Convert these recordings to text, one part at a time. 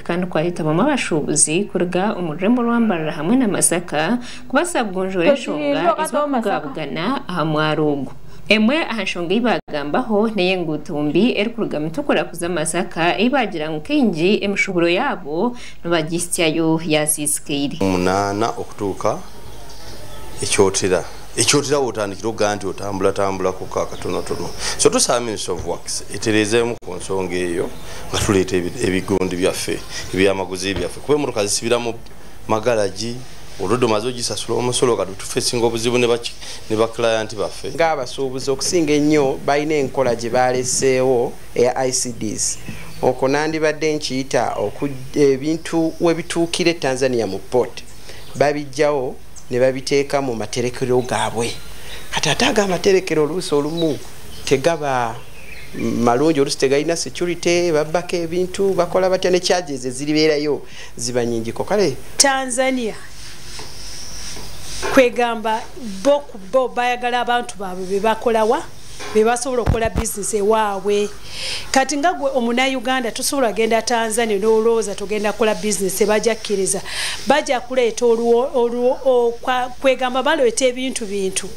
Kandi kwayitabamu abashubuzi kuruga omu rurembo rwa Mbarara hamwe na Masaka kubaasa kugonjoora enshonga ezibakugabugana aha mwaro ogu. Emwe aha nshonga ei bagambaho n'ey'enguuto mbi erikuruga Mutukura kuza Masaka, ei bagira ngu kaingi emishuburo yaabo nibagisyayo yasiisikaire. 8 okutuuka ekyotera ekyotera otandikira okugaa nti otambula tambulako kakatonotono. So tusaba Ministry of Works etereezeemu ku nsonga eyo nga tuleeta ebigundi byaffe, ebyamaguzi byaffe, kuba emmotoka zisibira mu magalagi oludde omaze ogisasula omusolo, kati tufesinga obuzibu ne baklayant baffe. Ng'abasuubuzi okusinga ennyo balina enkola gye baleseewo eya ICDs. Okwo nandibadde nkiyita ebintu we bituukira e Tanzania mu port babijjawo ne babiteeka mu materekero gaabwe. Kati ate aga amaterekero oluusi olumu tegaba malungi, oluusi tegalina security, babbako ebintu, bakola batya, ne charges eziribeerayo ziba nnyingiko. Kale Tanzania kwegamba bo ku bo bayagala abantu baabwe be bakolawa be basobola okukola bizinesi ewaabwe. Kati nga gwe omunnayuganda tosobola genda Tanzania n'olowooza togenda kukola bizinesi, bajja kkiriza, bajja kuleeta kwegamba baleeta ebintu bintu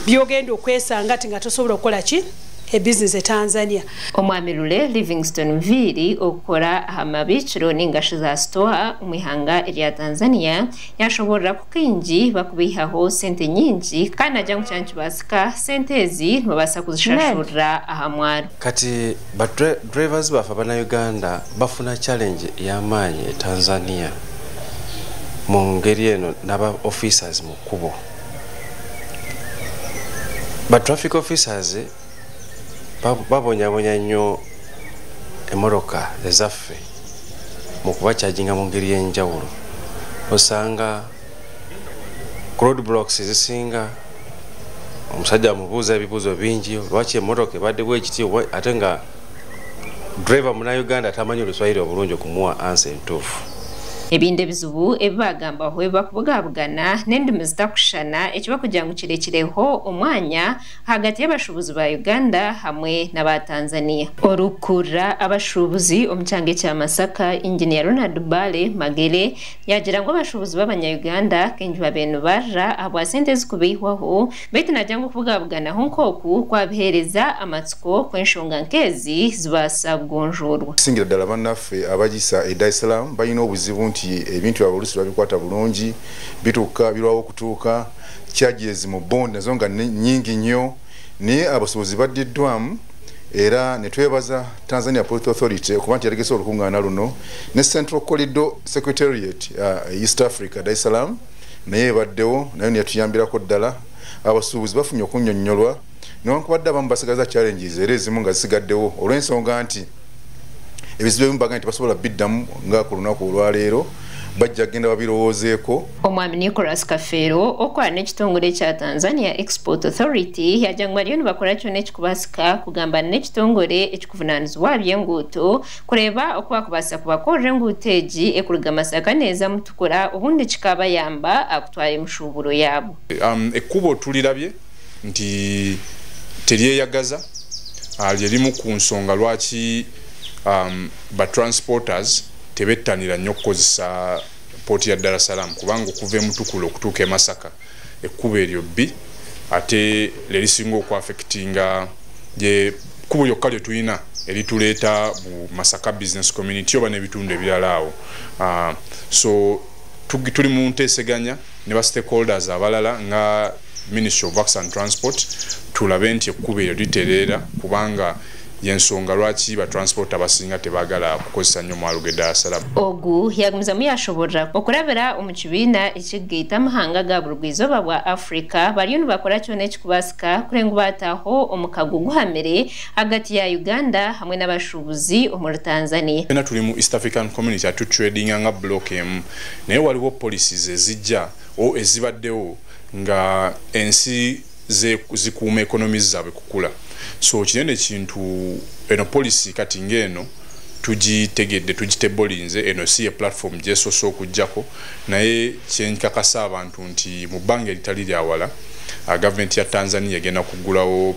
by'ogenda okwesanga ti nga tosobola okukola ki ebizinesi e Tanzania. Omwami Lule Livingston Nviiri okukora aha mabikiro ningashi za store omu ihanga erya Tanzania yashoborera ku kaingi bakubihaho sente nyingi, kandi nagira ngu kyanikibasika sente ezi nibabaasa kuzishashurira aha mwaro. Kati ba drivers baffe abannayuganda bafuna challenge ey'amaanyi e Tanzania mu ngeri eno n'aba officers mu kkubo. Ba traffic officers babonyabonya nnyo emmotoka ezaffe mu kubakyajinga mu ngeri y'enjawulo. Osanga ku road blocks ezisinga omusajja amubuuza ebibuuzo bingi, lwaki emmotoka ebadde bwekiti, ate nga driver munnayuganda tamanyi oluswayiri obulungi okumuwa ansa entuufu. Ebindi ebizibu ebibagambaho ebibakubugabugana n'endimi zitakushushana ekiba kugira ngu kirekireho omwanya hagati y'abashubuzi ba Uganda hamwe n'aba Tanzania. Orukurira abashubuzi omu kyanga ekya Masaka, Engineer Ronald Bale Magere yagira ngu abashubuzi b'abanyayuganda kaingi babeire nibarira ahabwa sente ezikubaihwaho, beitu nagira ngu okubugabuganaho nk'oku kwabiheereza amatsiko kw'enshonga nk'ezi zibaasa kugonjoorwa. Okusingira ddala bannaffe abagisa e Dar es Salaam balina obuzibu nti ebintu byabwe oluusi babikwata bulungi, bituuka birwawo okutuuka, charges mu bond nazo nga nnyingi nnyo, naye abasuubuzi baddiddwamu era ne twebaza Tanzania Port Authority okuba nti yategese olukuŋŋaana luno ne Central Corridor Secretariat East Africa Dar es Salaam naye ebaddewo, nayo neyatuyambirako ddala. Abasuubuzi bafunye okunnyonnyolwa newankubadde abamu basigaza challenges era ezimu nga zisigaddewo olw'ensonga nti ebizibu ebimu bagamba nti basobola biddamu nga ku lunaku olwaleero bajja kugenda babirowoozeeko. Omwami Nicholas Kafeero okola n'ekitongole kya Tanzania Export Authority yagira ngu bariyo nibakora kyona ekikubaasika kugambana n'ekitongole ekikuvunaanizibwa by'enguuto kureeba oku bakubaasa kubakorera enguuto egi ekuruga Masaka neeza Mutukura, obundi kikabayamba akutwara emishuburo yaabo. Ekkubo tulirabye nti teryeyagaza, lyerimu ku nsonga lwaki ba transporters tebettanira nnyo okukozesa pooti ya Dar es Salaam, kubanga okuva e Mutukula okutuuka e Masaka ekkubo eryo bbi, ate lerisinga okuaffectinga gye kkubo lyokka lye tulina erituleeta mu Masaka business community oba n'ebitundu ebirala awo. So tuli mu nteeseganya ne ba stakeholders abalala nga Ministry of Works and Transport tulabe nti ekkubo eryo litereera, kubanga yensonga lwaki ba transport abasinga tebagala kukozesa nnyo mwalo gwe Dar es Salaam. Ogu yagumizamu yashoborera okurabira omu kibiina ekigaita amahanga ga burugwizooba bwa Africa bariyo nibakora kyona ekikubaasika kurenga bataho omukago guhamire hagati ya Uganda hamwe n'abashubuzi omuri Tanzania. Fena tuli mu East African Community atu trading nga block emu, naye waliwo policies ezijja o ezibaddewo nga ensi zikuuma economies zaabwe kukula. So kinene kintu eno policy kati ng'eno tugitegedde, tugitebolinze, eno si ye platform gyesoose okuggyako, naye kyenkakasa abantu nti mu bbanga eritali lya wala gavumenti ya Tanzania egenda kuggulawo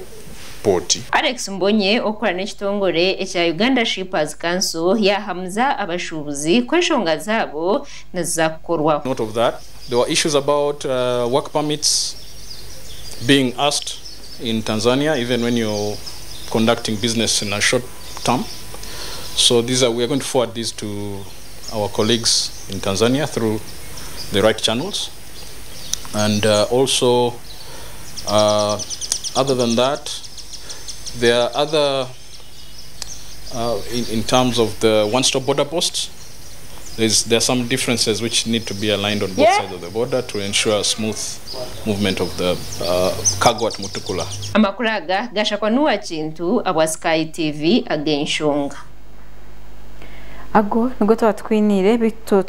port. Alex Mbonye okora n'ekitongore ekya Uganda Shippers Council yahamuza abashubuzi ku enshonga zaabo nizizakukorwaho. Note of that, there were issues about work permits being asked in Tanzania even when you're conducting business in a short term. So these are, we are going to forward these to our colleagues in Tanzania through the right channels. And also, other than that, there are other, in terms of the one-stop border posts, there are some differences which need to be aligned on both sides of the border to ensure smooth movement of the cargo at Mutukula. Amakuru gashakwa n'uwa kintu abwa Sky TV agenshonga. Ago nubwo twatwinire bito.